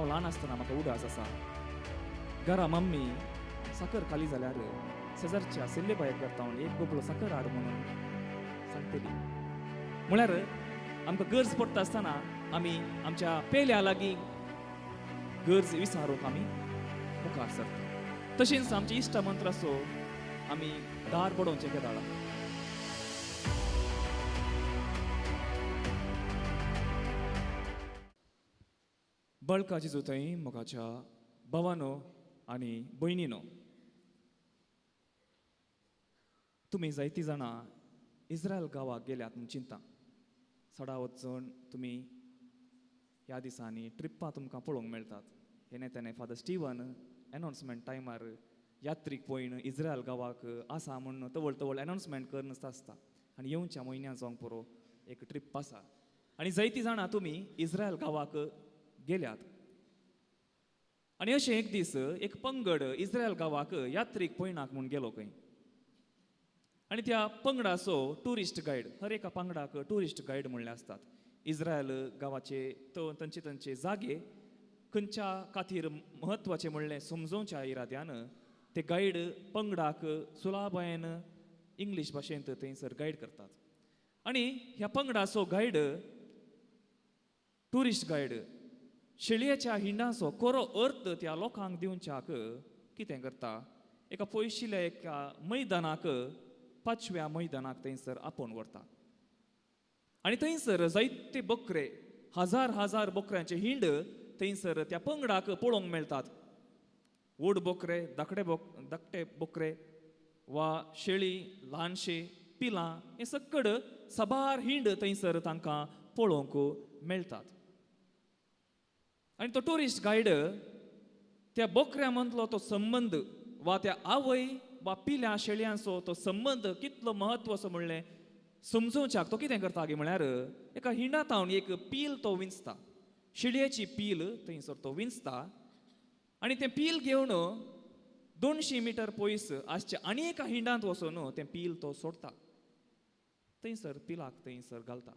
हांव ल्हान आसतना म्हाका उडास आसा, घरा मम्मी साकर खाली जाल्यार शेजारच्या सिल्ले बायक करता एक गोबलो साकर हाड म्हणून सांगतली. म्हळ्यार आमकां गरज पडटा आसतना आमी आमच्या पेल्या लागीं गरज विचारूंक आमी मुखार सरता. तशेंच आमचे इश्टा मंत्राचो आमी दार बडोवचें केदाळा. बळका जेजू थंय मोगाच्या भावानो आनी भयणीनो, तुमी जायतीं जाणां इस्रायल गांवाक गेल्यात म्हूण चिंता. सडावत जण तुमी ह्या दिसांनी ट्रिप्पां तुमकां पळोवंक मेळटात. हेणे तेणें फादर स्टिवन एनावन्समेंट टायमार यात्रीक पळयन इस्रायल गांवाक आसा म्हूण तवळ तवळ एनावन्समेंट करून आसता आनी येवच्या म्हयन्या जावंक पुरो एक ट्रीप आसा आनी जायतीं जाणां तुमी इस्रायल गांवाक गेल्यात. आनी अशें एक दीस एक पंगड इस्रायल गांवाक यात्रीक पळयणाक म्हूण गेलो खंय आनी त्या पंगडाचो ट्युरिस्ट गायड, हर एका पंगडाक ट्युरिस्ट गायड म्हणले आसतात. इस्रायल गांवाचे तांचे तांचे जागे खंयच्या खातीर म्हत्वाचे म्हणलें समजोवच्या इराद्यान ते गायड पंगडाक सुलाबायन इंग्लीश भाशेंत थंयसर गायड करतात. आनी ह्या पंगडाचो गायड, ट्युरिस्ट गायड शेळयेच्या हिंडाचो खरो अर्थ त्या लोकांक दिवच्याक कितें करता, एका पयशिल्ल्या एका मैदानाक, पांचव्या मैदानाक थंयसर आपोवन व्हरता. आनी थंयसर जायते बकरे, हजार हजार बकऱ्यांचे हिंड थंयसर त्या पंगडाक पळोवंक मेळटात. व्हड बकरे, धाकटे बकरे वा शेळी, ल्हानशे पिलां, हे सक्कड साबार हिंड थंयसर तांकां पळोवंक मेळटात. आनी तो ट्युरिस्ट गायड त्या बकऱ्या मदलो तो संबंद वा त्या आवय वा पिल्या शेळयांचो तो संबंद कितलो म्हत्वाचो म्हणलें समजोवच्याक तो कितें करता गी म्हळ्यार एका हिंडांत एक पील तो विंचता, शेळयेची पील थंयसर तो विंचता आनी तें पील घेवन 200 मिटर पयस आसच्या आनी एका हिंडांत वचून तें पील तो सोडटा, थंयसर पिलाक थंयसर घालता.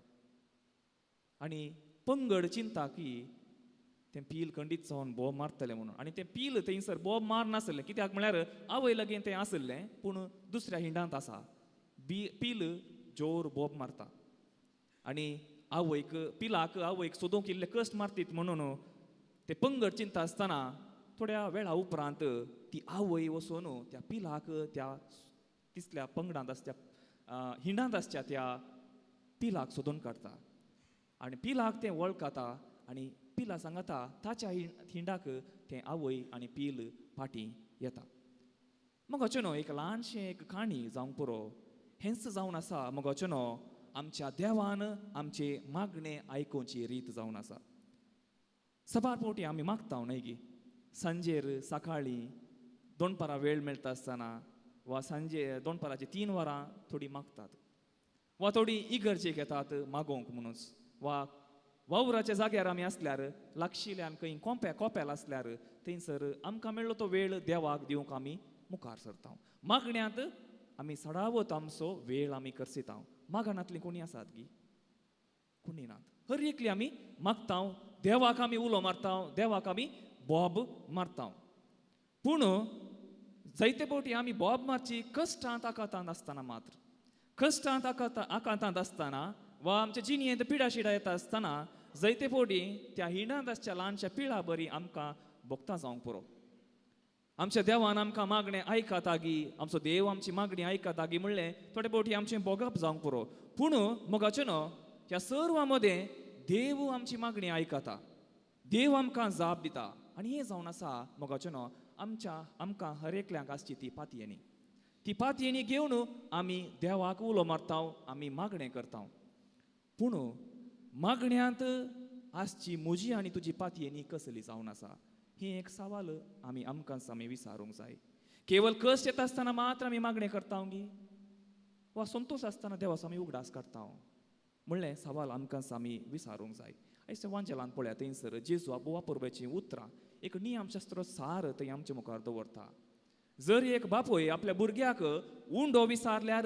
आनी पंगड चिंता की तें पील खंडीत जावन बोब मारतलें म्हणून, आनी तें पील थंयसर बोब मारनासलें, कित्याक म्हळ्यार आवय लागीं तें आसलें पूण दुसऱ्या हिंडांत आसा. पील जोर बोब मारता आनी आवयक, पिलाक आवयक सोदूंक इल्ले कश्ट मारतीत म्हणून ते पंगड चिंता आसतना थोड्या वेळा उपरांत ती आवय वचून त्या पिलाक त्या तिसल्या पंगडांत आसच्या हिंडांत आसच्या त्या पिलाक सोदून काडटा आनी पिलाक तें वळखता आनी पिला सांगता ताच्या हिंडाक तें आवय आनी पील फाटीं येता. मगाचें न्हू एक ल्हानशें एक काणी जावंक पुरो, हेंच जावन आसा मगाचें न्हू आमच्या देवान आमचे मागणें आयकुची रीत जावन आसा. सबार फावटी आमी मागता न्हय गी, सांजेर सकाळीं दोनपारां वेळ मेळटा आसतना वा सांजे दोनपाराची 3 वरां थोडीं मागतात वा थोडीं इगर्जेक येतात मागोवंक म्हणूच, वा वावराच्या जाग्यार आमी आसल्यार लागशिल्ल्यान खंय कोंप्याल आसल्यार थंयसर आमकां मेळ्ळो तो वेळ देवाक दिवंक आमी मुखार सरता. मागण्यांत आमी सडावत आमचो वेळ आमी करसिता. मागणांतलीं कोणी आसात गी? कोणी नात. हर एकली आमी मागता, देवाक आमी उलो मारता, देवाक आमी बोब मारता. पूण जायते फावटी आमी बोब मारची कश्टांत आकांतांत आसतना मात्र, कश्टांत आकांतांत आसतना वा आमच्या जिणेंत पिडा शिडा येता आसतना जायते फावटी त्या हिंडांत आसच्या ल्हानशा पिळा बरी आमकां भोगता जावंक पुरो. आमच्या देवान आमकां मागणें आयकता गी, आमचो देव आमची मागणी आयकता गी म्हणलें थोडे फावटी आमचें भोगप जावंक पुरो. पूण मोगाचें न्हू ह्या सर्वा मदें देव आमची मागणी आयकता, देव आमकां जाप दिता. आनी हें जावन आसा मोगाचें न्हू आमच्या आमकां हर एकल्यांक आसची ती पातयेनी, ती पातयेनी घेवन आमी देवाक उलो मारता, आमी मागणें करता. पूण मागण्यांत आसची म्हजी आनी तुजी पातयेनी कसली जावन आसा ही एक सवाल आमी आमकांच आमी विचारूंक जाय. केवल कश्ट येता आसतना मात्र आमी मागणें करता गी वा संतोश आसतना देवाचो आमी उगडास काडटा म्हणलें सवाल आमकांच आमी विचारूंक जाय. आयज वांजेलान पळया थंयसर जेजू आबो वापरपाचीं उतरां एक नियमशास्त्र सार थंय आमचे मुखार दवरता. जर एक बापूय आपल्या भुरग्याक उंडो विचारल्यार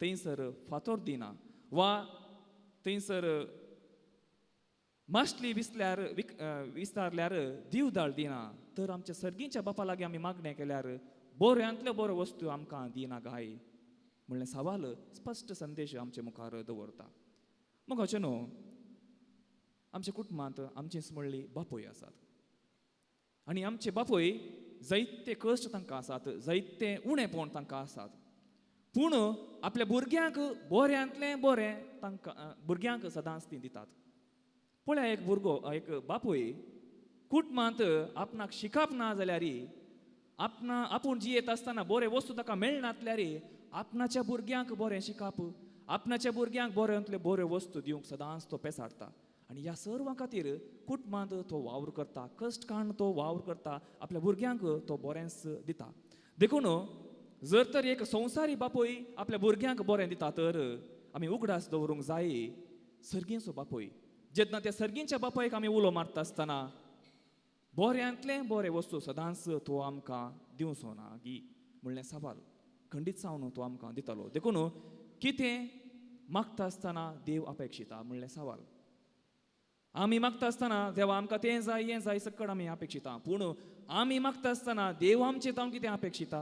थंयसर फातोर दिना वा थंयसर मासली विसल्यार विस्तारल्यार दिवदाळ दिना, तर आमच्या सर्गींच्या बापा लागीं आमी मागणें केल्यार बऱ्यांतल्यो बऱ्यो वस्तू आमकां दिना गाय म्हणलें सवाल स्पश्ट संदेश आमचे मुखार दवरता. मग न्हू आमच्या कुटुंबांत आमचीच म्हणली बापूय आसात आनी आमचे बापूय जायते कश्ट तांकां आसात, जायते उणेपण तांकां आसात, पूण आपल्या भुरग्यांक बऱ्यांतलें बरें तांकां भुरग्यांक सदांच ती दितात. पळया एक भुरगो एक बापूय कुटुंबांत आपणाक शिकप ना जाल्यार आपणा आपूण जियेत आसतना बरे वस्तू ताका मेळनातल्यार आपणाच्या भुरग्यांक बरें शिकप, आपणाच्या भुरग्यांक बऱ्यांतल्यो बऱ्यो वस्तू दिवंक सदांच तो पेसाडटा. आनी ह्या सर्वां खातीर कुटुंबांत तो वावर करता, कश्ट काडून तो वावर करता, आपल्या भुरग्यांक तो बरेंच दिता. देखून जर तर एक संवसारी बापूय आपल्या भुरग्यांक बरें दिता तर आमी उगडास दवरूंक जाय सर्गींचो बापूय जेन्ना त्या सर्गींच्या बापायक आमी उलो मारता आसतना बऱ्यांतलें बरें वस्तू सदांच तो आमकां दिवचो ना गी म्हणलें सवाल खंडीत जावन तो आमकां दितालो. देखून कितें मागता आसतना देव अपेक्षिता म्हणलें सवाल. आमी मागता आसतना देवा आमकां तें जाय हें जाय सकड आमी अपेक्षिता, पूण आमी मागता आसतना देव आमचें तावन कितें अपेक्षिता?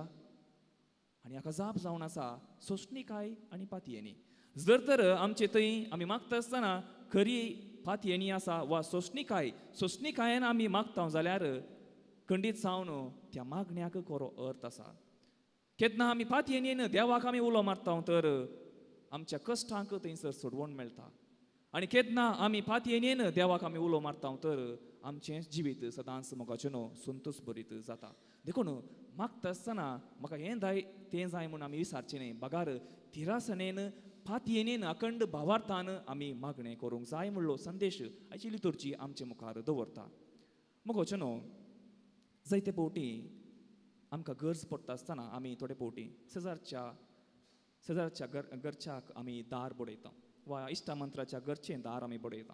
आनी हाका जाप जावन आसा सोंसणीकाय आनी पातयेनी. जर तर आमचे थंय आमी मागता आसतना खरी पातयेनी आसा वा सोंसणीकाय, सोंसणीकायेन आमी मागता जाल्यार खंडीत जावन त्या मागण्याक खरो अर्थ आसा. केन्ना आमी पातयेनीन देवाक आमी उलो मारता तर आमच्या कश्टांक थंयसर सोडवण मेळटा, आनी केन्ना आमी पातयेनीन देवाक आमी उलो मारता तर आमचें जिवीत सदांच मोगाचें न्हू संतोश भरीत जाता. देखून मागता आसतना म्हाका हें जाय तें जाय म्हूण आमी विसारचें न्हय, बगार थिरासणेन पातयेनीन अखंड भावार्थान आमी मागणें करूंक जाय म्हणलो संदेश आयची लितुर्जी आमचे मुखार दवरता. मोगाचें न्हू जायते फावटी आमकां गरज पडटा आसतना आमी थोडे फावटी शेजारच्या शेजारच्या घरच्याक आमी दार बडयता वा इश्टा मंत्राच्या घरचें दार आमी बडयता.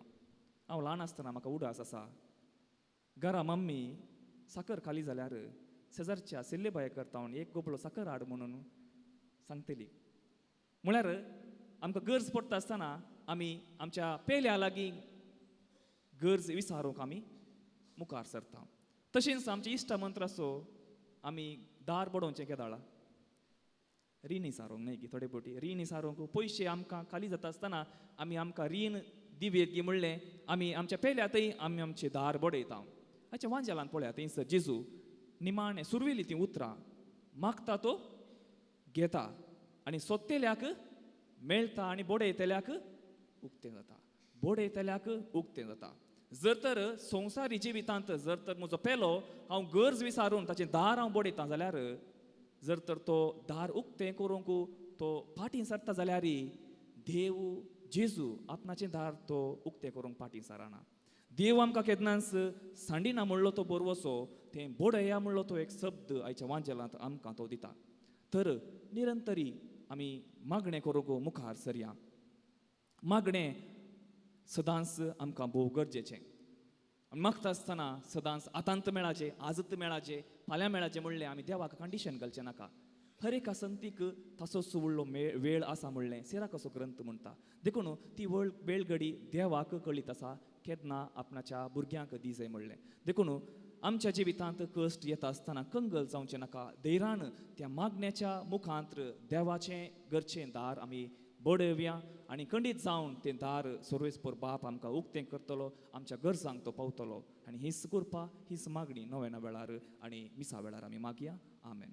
हांव ल्हान आसतना म्हाका उडास आसा, घरा मम्मी साकर खाली जाल्यार शेजारच्या सिल्ले बाये करता एक गोबलो साकर हाड म्हणून सांगतली. म्हळ्यार आमकां गरज पडटा आसतना आमी आमच्या पेल्या लागीं गरज विचारूंक आमी मुखार सरता. तशेंच आमच्या इश्टा मंत्राचो आमी दार बडोवचें केदाळा रीण विचारूंक न्हय की थोडे फावटी रीण विचारूंक पयशे आमकां खाली जाता आसतना आमी आमकां रीण दिवयेत गी म्हणलें आमी आमच्या पेल्या थंय आमी आमचें दार बडयता. आयच्या वांजेलान पळया थंयसर जेजू निमाणें सुरवेली तीं उतरां मागता तो घेता आनी सोदतेल्याक मेळटा आनी बडयतल्याक उक्तें जाता, बडयतल्याक उक्तें जाता. जर तर संवसारी जिवितांत जर तर म्हजो पेलो हांव गरज विचारून ताचें दार हांव बडयता जाल्यार जर तर तो दार उक्तें करूंक तो फाटीं सरता जाल्यार देव जेजू आपणाचें दार तो उक्तें करूंक फाटीं सरना. देव आमकां केन्नाच सांडिना म्हणलो तो बरवसो तें बडया म्हणलो तो एक शब्द आयच्या वांजेलांत आमकां तो दिता. तर निरंतरी आमी मागणें करूंक मुखार सरया. मागणें सदांच आमकां भोव गरजेचें. मागता आसतना सदांच आतांत मेळाचें, आजत मेळाचें, फाल्यां मेळाचें म्हणलें आमी देवाक कंडिशन घालचें नाका. हर एका संतीक ताचो व्हडलो वेळ आसा म्हणलें सिराक असो ग्रंथ म्हणटा. देखून ती वेळ घडी देवाक कळीत आसा केन्ना आपणाच्या भुरग्यांक दी जाय म्हणलें. देखून आमच्या जिवितांत कश्ट येता आसतना कंगल जावचें नाका, धैर्यान त्या मागण्याच्या मुखांत देवाचें घरचें दार आमी बडोवया आनी खंडीत जावन तें दार सर्वेस्पर बाप आमकां उक्तें करतलो, आमच्या गरजांक तो पावतलो. आनी हीच कृपा हीच मागणी नव्याना वेळार आनी मिसा वेळार आमी मागया. आमेन.